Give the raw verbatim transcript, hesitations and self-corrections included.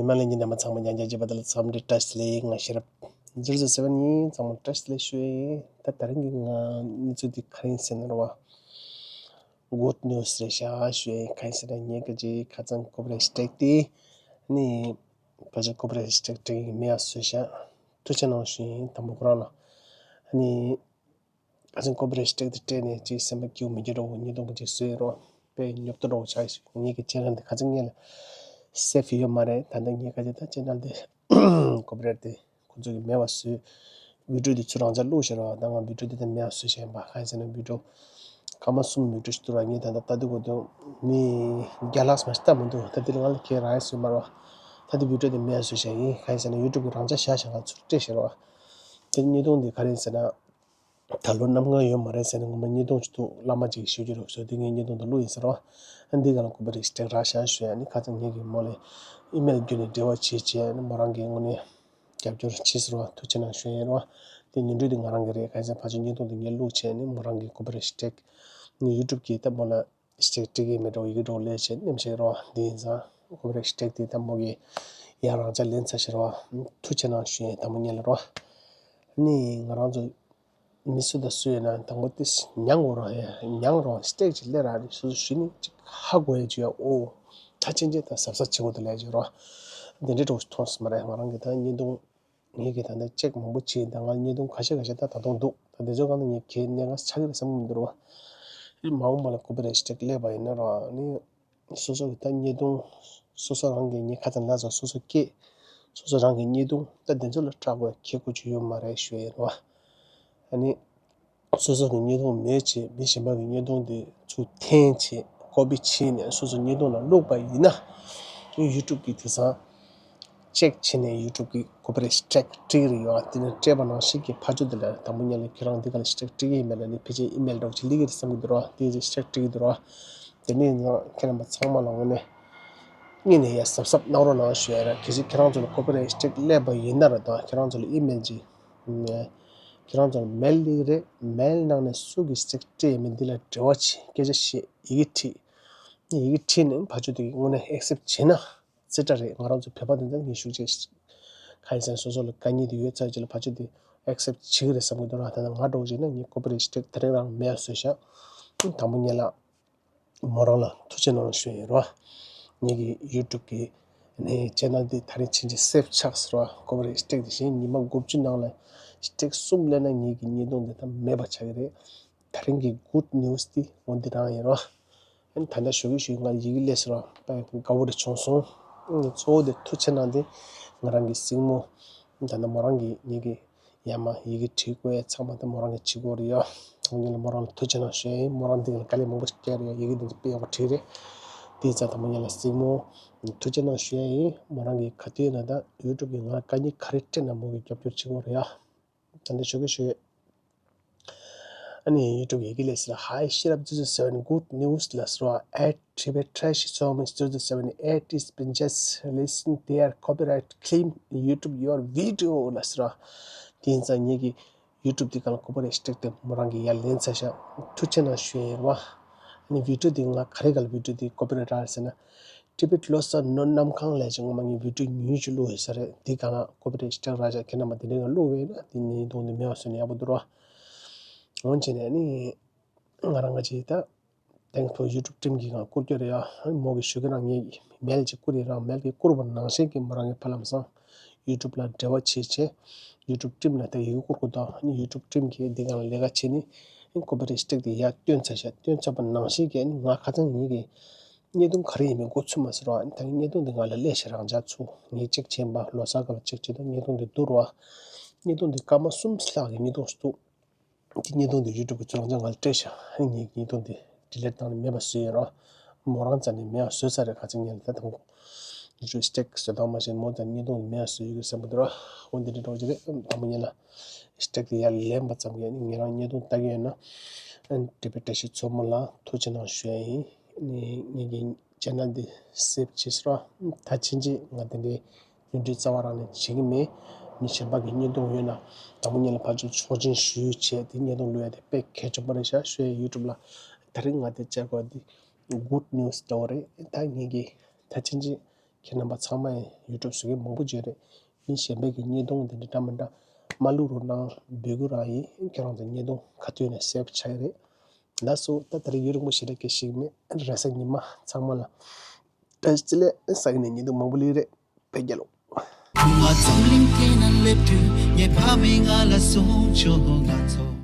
མ་ལས་ཉིན་རྣམ་པ་ཚང་མ་ཉན་རྒྱ་བྱེད་པ་དང་འཚམས་འདྲི་བཀྲ་ཤིས་བདེ་ལེགས། ང་ཤེས་རབ་ཛིར་ཛིར་སེ་ཝེན་ཡིན། ཚང་མ་བཀྲ་ཤིས་བདེ་ལེགས་ཞུ་ཡིན། ད་ད་རིང་གི་ང་གནས་ཚུལ་འདི་ག་རེ་ཡིན་ཟེར་ན་རེད་བ། Good news རེད་ཤག་ཞུ་ཡིན། ག་རེ་ཡིན་ཟེར་ན་ངས་སྐད་ཆ་ཁ་ཚང་ཀོ་པི་རའེ་ཊི་སི་ཊེག་དེ་ནི་ཕལ་ཆེར་ཀོ་པི་རའེ་ཊི་སི་ཊེག་སྤྲད་ཀྱི་མེད་པ་བཟོས་ཤག་ཐུགས་རྗེ་གནང་ཞུ་ཡིན། དང་པོ་ཁོ་རང་ལ་ནི། ཁ་སང་ཀོ་པི་རའེ་ཊི་སི་ཊེག་དེ་སྤྲད་ནས་ཅིག་སེམས་པ་སྐྱིད་པོ་མི་འགྱུར་འགྲོ་བོ་བརྙན་ཐུང་པོ་ཅིག་བཟོས་རོགས། དཔེ་ཉོབ་ཏོ་འགྲོ་བོ་ཆགས་ཤིག་ངེད་ཀྱི་ཅེ་ནལ་འདི་ཁ་སང་ངེད་ལ་སེབ་ཡོད་མ་རེད། ད་ལྟ་ངེད་ཁ་ཅིག་ད་ཅེ་ནལ་འདི་ཀོ་པི་རའེ་ཊི་དེ་ཁོ་ཚོ་གི་མེད་པ་བཟོས། བི་ཌིའོ་དེ་ཚུར་རང་འཇགས་བླུགས་ཤག་རོགས། ད་ང་བི་ཌིའོ་དེ་ད་མེད་པ་བཟོས་ཤག་ཡིན་པ། ག་ཡིན་ཟེར་ན་བི་ཌིའོ་སྐར་མ་གསུམ་བི་ཌིའོ་ཞིག་འདུག་ར། ངས་ད་ལྟ་ལྟ་དུས་གོ་དུས་མི་བརྒྱ་ལྷག་མ་ཞིག་ལྟ་མི་འདུག་ད་དེ་ལ་ང་ལ་ཁྱེད་རང་ཡིན་བཟོས་མ་རོགས། ད་དེ་བི་ཌིའོ་དེ་མེད་པ་བཟོས་ཤག་ཡིན། ག་ཡིན་ཟེར་ན་ཡུ་ཊུབ་གི་རང་འཇགས་བཞག་ཤག་ང་ཚུར་སྤྲད་ཤག་རོགས། དེ་བརྙན་ཐུང་འདི་ག་རེ་ཡིན་ཟེར་ན། ད་ལོ་གནམ་གང་ཡོད་མ་རེད་ཟེར་ནས་ངོ་མ་བརྙན་ཐུང་ཅིག་འདུག་བླ་མ་ཅིག་ཞུ་རྒྱུ་རེད་ཟེར། དེ་ངས་བརྙན་ཐུང་དུ་བླུགས་ཡིན་ཟེར་རོ། འདི་ག་ལ་ཀོ་པི་རའེ་ཊི་སི་ཊེག་རག་ཤག་ཞུ་ཡ་ནི། ཁ་སང་ངེད་ཀྱི་མོ་ལས་ཨི་མེལ་བརྒྱུད་ནས་འབྲེལ་བ་བྱེད་བྱས་ནི་མོ་རང་གི་ངོས་ནས་རྒྱབ་སྐྱོར་བྱས་ཟེར་རོ། ཐུགས་རྗེ་གནང་ཞུ་ཡ་ཡིན་རོ། དེ་ཉིན་འགྲུལ་དེ་ང་རང་གི་རེད། ག་ཡིན་ཟེར་ཕལ་ཆེར་བརྙན་ཐུང་དེ་ངས་བླུགས་བྱས་ནི་མོ་རང་གི་ཀོ་པི་རའེ་ཊི་སི་ཊེག་ནི་ཡུ་ཊུབ་གི་ད་མོ་ལ་ཊེག་སྤྲད་ཀྱི་མེད་འགྲོ། ཡི་གེ་འགྲོ་ལས་བྱས་ནེམ་ཤེས་རོ། འདི་ཡིན་ཙང་ཁོ་པི་རའེ་ཊི་སྤྲད་དེ་ད་མོ་གི་ཡ་རང་ཅག་ལེན་ཚར་ཤེས་རོ། ཐུགས་རྗེ་གནང་ཞུ་ཡིན། དང་པོ་ཉན་ལ་རོ། ནི་ང་རང་ཚོ་མི་སུ་དང་སུ་ཡིན་ན་དང་པོ་དེ་མྱང་དགོས་རོ། ཡ་མྱང་རོ། ཊེག་ཅིག་ལས་ར་ནི་སོ་སོ་ཞུ་ནི་ཅིག་ཧ་གོ་ཡ་ཅིག་ཡ། ཨོ་ད་ཕྱིན་ཆད་ད་གཟབ་གཟབ་བྱེད་དགོས་དེ་ལས་ཅིག་རོ། འདི་འདྲའི་འགྲོ་མཐོང་སོང་མ་རེད། ང་རང་གི་ད་བརྙན་ཐུང་ངེད་ཀྱིས་ད་ལྟ་ཅེག་མང་པོ་བྱས། ད་ང་བརྙན་ཐུང་ཁ་ཤས་ཁ་ཤས་ད་ད་དུང་འདུག་ད་དེ་ཚོ་གང་ལ་ངས་ཁྱེད་གནད་འགག་ཆགས་ཀྱི་རེད་བསམ་གྱི་མི་འདུག་རོ། མ་འོངས་པ་ལ་ཀོ་པི་རའེ་ཊི་སླེབས་པ་ཡིན་ན་རོ། ནི་སོ་སོ་གི་ད་བརྙན་ཐུང་སོ་སོ་རང་གི་ངས་ཁ་ཚ་ལ་སོ་སོ་སྐད་སོ་སོ་རང་གི་བརྙན་ཐུང་ད་དེ་ཚོ་ལ་སྐྲག་དགོས་ཁྱད་ཁོ་ཅིག་ཡོད་མ་རེད་ཞུ་ཡ་ཡིན་རོ། ཨ་ནི། སོ་སོ་གི་བརྙན་ཐུང་མེད་བྱས་མི་གཞན་པ་གི་བརྙན་ཐུང་དེ་ཚུར་འཐེན་བྱས་ཀོ་པི་བྱས་ནས་སོ་སོ་བརྙན་ཐུང་ལ་བླུགས་པ་ཡིན་ན། ཡུ་ཊུབ་ཀྱིས་དེང་སང་ཅེག་བྱས་ནས་ཡུ་ཊུབ་ཀྱིས་ཀོ་པི་རའེ་ཊི་སི་ཊེག་སྤྲད་ཀྱི་རེད་ཡོད། དེ་ནས་སྤྲད་པ་ནང་བཞིན་གྱི་ཕ་ཇོ་དེ་ལ་དང་པོ་ཉིད་ལ་ཁྱེད་རང་འདི་ག་ལ་སི་ཊེག་སྤྲད་ཀྱི་ཡིན་མེད་ལ་ནི་ཕལ་ཆེར་ཨི་མེལ་འདྲ་བོ་ཅིག་སླེབས་ཀྱི་རེད་བསམ་གྱི་འདུག་རོ། དེ་ཅིག་སི་ཊེག་སྤྲད་ཀྱི་འདུག་རོ། དེ་ནས་ཡང་ཁྱེད་རྣམ་པ་ཚང་མ་ལ་དངོས་གནས་སྔོན་ནས་ཡ་གཟབ་གཟབ་གནང་རོགས་གནང་ཞུ་ཡ་ར། གལ་སྲིད་ཁྱེད་རང་ཚོ་ལ་ཀོ་པི་རའེ་ཊི་སི་ཊེག་སླེབས་པ་ཡིན་ན་ར་དང་ཁྱེད་རང་ཚོ་ལ་ཨི་མེལ་ཅིག་ཁྱེད་རང་ཚོར་མེལ་སླེབས་རེད། མེལ་ནང་ནས་སུ་གིས་ཊེག་སྤྲད་ཡོད་མེད་འདི་ལ་འབྲེལ་བ་བྱེད། སྐད་ཆ་བཤད། ཡི་གེ་བྲིས། ཡི་གེ་བྲིས་ནས་ཕ་ཇོ་དེ་གི་དངོས་གནས་ཨེག་སེབ་བྱེད་ན་རྩེ་གྲ་རེད། ང་རང་ཚོ་བོད་པ་དེ་ཚོ་ངས་ཞུ་བྱེད། ག་ཡིན་ཟེར་ན་སོ་སོ་ལ་དཀའ་ངལ་དེ་ཡོད་ཚར་རྗེས་ལ་ཕ་ཇོ་དེ་ཨེག་སེབ་བྱེད་ཀྱི་རེད་བསམ་གྱི་འདུག་ར། ད་ལྟ་ང་འདྲ་བོ་བྱས་ན་ངས་ཀོ་པི་རའེ་ཊི་སླེབས་དེ་རིང་རང་མེལ་བཟོས་ཤག་དང་པོ་ཉིད་ལ། མོ་རང་ལ་ཐུགས་རྗེ་གནང་ཞུ་ཡིན་རོ། ངེད་ཀྱི་ཡུ་ཊུབ་ཀྱི་ནས་ཅེ་ནལ་འདི་ད་རེས་ཕྱིན་ཆད་སེབ་ཆགས་ཟེར་བ། ཀོ་པི་རའེ་ཊི་སི་ཊེག་དེ་བཞིན་ཉི་མ་དགུ་བཅུ་ནང་ལ་ཊེག་གསུམ་སླེབས་ན་ངེད་ཀྱི་བརྙན་ཐུང་འདི་ད་མེད་པ་ཆགས་ཀྱི་རེད། ད་རིང་གི་good news འདི་འོ་འདི་རང་ཡིན་རོ། ཨ་ནི་ད་ལྟ་ཞུ་གི་ཞུ་གི་ང་ཡི་གེ་སླེབས་ཟེར་བ་དཔེ་དགའ་བོ་རེ་བྱུང་སོང་། གཙོ་བོ་དེ་ཐུགས་རྗེ་གནང་སྟེ་ང་རང་གི་སྲིང་མོ་ད་ལྟ་མོ་རང་གི་ངེད་ཀྱི་ཡར་མར་ཡི་གེ་བྲིས་དགོས་ཡ་ཚང་མ་ད་མོ་རང་གིས་བྱེད་དགོས་རེད་ཡ། ད་ངེད་ལ་མོ་རང་ལ་ཐུགས་རྗེ་གནང་ཞུ་ཡ་ཡིན། མོ་རང་འདི་ག་ལ་དཀའ་ལས་མང་པོ་ཞིག་བསྐྱལ་རེད་ཡ། ཡི་གེ་འདི་ཚོ་དཔེ་ཡག་པོ་བྲིས་རེད། དེ་ཙང་ད་མོ་ངེད་ལ་སྲིང་མོ་ཐུགས་རྗེ་གནང་ཞུ་ཡ་ཡིན། མོ་རང་གིས་ག་དུས་ན་ད་ཡུ་ཊུབ་ཀྱི་ང་ལ་དཀའ་ངལ་ག་རེ་སྤྲད་ན་མོ་གིས་རྒྱབ་སྐྱོར་བྱེད་དགོས་རེད་ཡ། ད་འདི་ཞུ་གི་ཞུ་ཡ། ཨ་ནི་ཡུ་ཊུབ་ཡི་གེ་སླེབས་ཟེར། Hi Sherab zero zero seven, good news ལ་ཟེར་བ། At Tibet Trash Songs zero zero seven at is been just releasing their copyright claim YouTube your video ལ་ཟེར་བ། དེ་ཡིན་ཙང་ངེད་ཀྱི་ཡུ་ཊུབ་དེ་གང་ལ་ཀོ་པི་རའེ་ཊི་སྤྲད་དེ་མོ་རང་གིས་ཡར་ལེན་ཚར་ཤག་ཐུགས་རྗེ་གནང་ཞུ་ཡ་ཡིན་རོ། ཨ་ནི་བི་ཌིའོ་དེ་ང་ག་རེ་ག་ལ་བི་ཌིའོ་དེ་ཀོ་པི་རའེ་ཊི་རག་ཟེར་ན། ཊི་བེཊ་ལོ་གསར་ནོར་གནམ་གང་ལས་ཀྱང་ངོ་མ་ངས་བི་ཌིའོ་ཉུང་ཉུང་ཅིག་བླུགས་ཡོད་ས་རེད། འདི་གང་ལ་ཀོ་པི་རའེ་ཊི་སྤྲད་རག་ཤག་ཁྱེད་རྣམ་པ་དེ་འདྲའི་ངང་བླུགས་ཡོད་ན་འདི་ནི་བརྙན་ཐུང་འདི་མེད་པ་བཟོས་ན་ཡག་པོ་འདུག་རོ། འོན་ཀྱང་ནས་ནི་ང་རང་ང་ཅིག་ད་ཐེངས་ཐོག་ཡུ་ཊུབ་ཊིམ་གྱི་ངང་བསྐུར་རྒྱུ་རེད་ཡ། མོ་གིས་ཞུ་གི་རང་ངས་མེལ་ཅིག་བསྐུར་ཡིན། རང་མེལ་གྱི་བསྐུར་བ་ནང་བཞིན་གྱི་མོ་རང་གི་ཕ་ལམ་སང་ཡུ་ཊུབ་ལ་འབྲེལ་བ་བྱེད་བྱས་ཡུ་ཊུབ་ཊིམ་ལ་ད་ཡི་གེ་བསྐུར་དགོས་དང་ཡུ་ཊུབ་ཊིམ་གྱིས་འདི་གང་ལ་ལས་ཀ་བྱེད་ནི་ཀོ་པི་རའེ་ཊི་སྤྲད་དེ་ཡར་བཏོན་ཚར་ཤག་བཏོན་ཚར་བ་ནང་བཞིན་གྱི་ནི་ང་ཁ་སང་ངེད་ཀྱི་བརྙན་ཐུང་ག་རེ་ཡིན་མིན་མགོ་ཚོད་མ་ཟེར་བ། ད་བརྙན་ཐུང་འདི་ང་ལ་སླེབས་ཤག་རང་འཇགས་ཚུར་ངས་ཅེག་བྱས་པ་ལོ་གསར་སྐབས་ལ་ཅེག་བྱས་དུས་བརྙན་ཐུང་འདི་བསྡུར་བ། བརྙན་ཐུང་འདི་སྐར་མ་གསུམ་ལྷག་གི་བརྙན་ཐུང་ཞིག་འདུག་འདི་བརྙན་ཐུང་འདི་ཡུ་ཊུབ་ཀྱི་ཚུར་རང་འཇགས་ང་ལ་སྤྲད་ཤག་ངས་བརྙན་ཐུང་འདི་ཌི་ལིཊ་བཏང་ནས་མེད་པ་བཟོས་ཡོད་རོ། མོ་རང་རྩ་ནས་མེད་པ་བཟོས་ཚར་རེད། ཁ་སང་ངས་ལ་ད་དང་པོ་ཡུ་ཊུབ་སི་ཊེག་བཟོས་དང་མ་བྱས་མོ་རྩ་ནས་བརྙན་ཐུང་མེད་པ་བཟོས་ཡོད་གི་བསམ་གི་འདུག་རོ། འོ་འདི་འདྲ་འགྲོ་གི་རེད། དང་པོ་ངས་ལ་སི་ཊེག་དེ་ཡར་ལེན་པ་ཙམ་གྱིས་ནི་ངེད་རང་བརྙན་ཐུང་ལྟ་གི་ཡོད་ན་ཊི་བེཊ་བཀྲ་ཤིས་མཚོ་མོ་ལ་ཐུགས་རྗེ་གནང་ཞུ་ཡ་ཡིན། ནི་ངེད་ཀྱི་ཅེ་ནལ་འདི་སེབ་བྱས་སོ། ད་ཕྱིན་ཆད་ང་དེ་འདྲའི་བརྙན་འཕྲིན་རྩ་བ་རང་ནས་བྱེད་ཀྱི་མེད། མི་གཞན་པ་གི་བརྙན་ཐུང་ཡོད་ན་དང་པོ་ཉིད་ལ་ཕར་ཚུར་ཆོག་མཆན་ཞུས་བྱས་དེ་བརྙན་ཐུང་བླུག་ཡ་དེ་དཔེ་གལ་ཆེན་པོ་རེད་ཤག་ཞུ་ཡ་ཡུ་ཊུབ་ལ་ད་རིང་ང་དེ་བཅར་དགོས་འདི་གུཌ་ནིའུ་སི་འདྲ་བོ་རེད། ད་ངེད་ཀྱི་ད་ཕྱིན་ཆད་ ཁྱེད་རྣམ་པ་ཚང་མ་ཡང་YouTube་བཟོ་མཁན་མང་པོ་ཅིག་རེད། མི་གཞན་པའི་གི་བརྙན་ཐུང་འདི་འདྲ་འདྲ་མི་འདྲ་མ་བླུག་རོགས་གནང་། འབོད་སྐུལ་རང་ཡིན། ཁྱེད་རང་ཚོ་བརྙན་ཐུང་ག་དུས་ནས་སེབ་ཆགས་ཀྱི་རེད། ལགས་སོ། ད་ད་རེས་ཡུན་རིང་པོ་ཞེ་དྲག་གི་ཞིག་མེད། རེས་གཟའ་ཉི་མ་ཚང་མ་ལ་བཀྲ་ཤིས་བདེ་ལེགས། ས་གི་ནས་ཉིན་དུ་མང་པོ་ལི་རེད། བོད་རྒྱལ་ལོ། ཁུ་མ་འཛམ་གླིང་སྟེང་ན་སླེབས་དུས་ངའི་ཕ་མས་ང་ལ་གསུངས་བྱུང་། ང་ཚོ།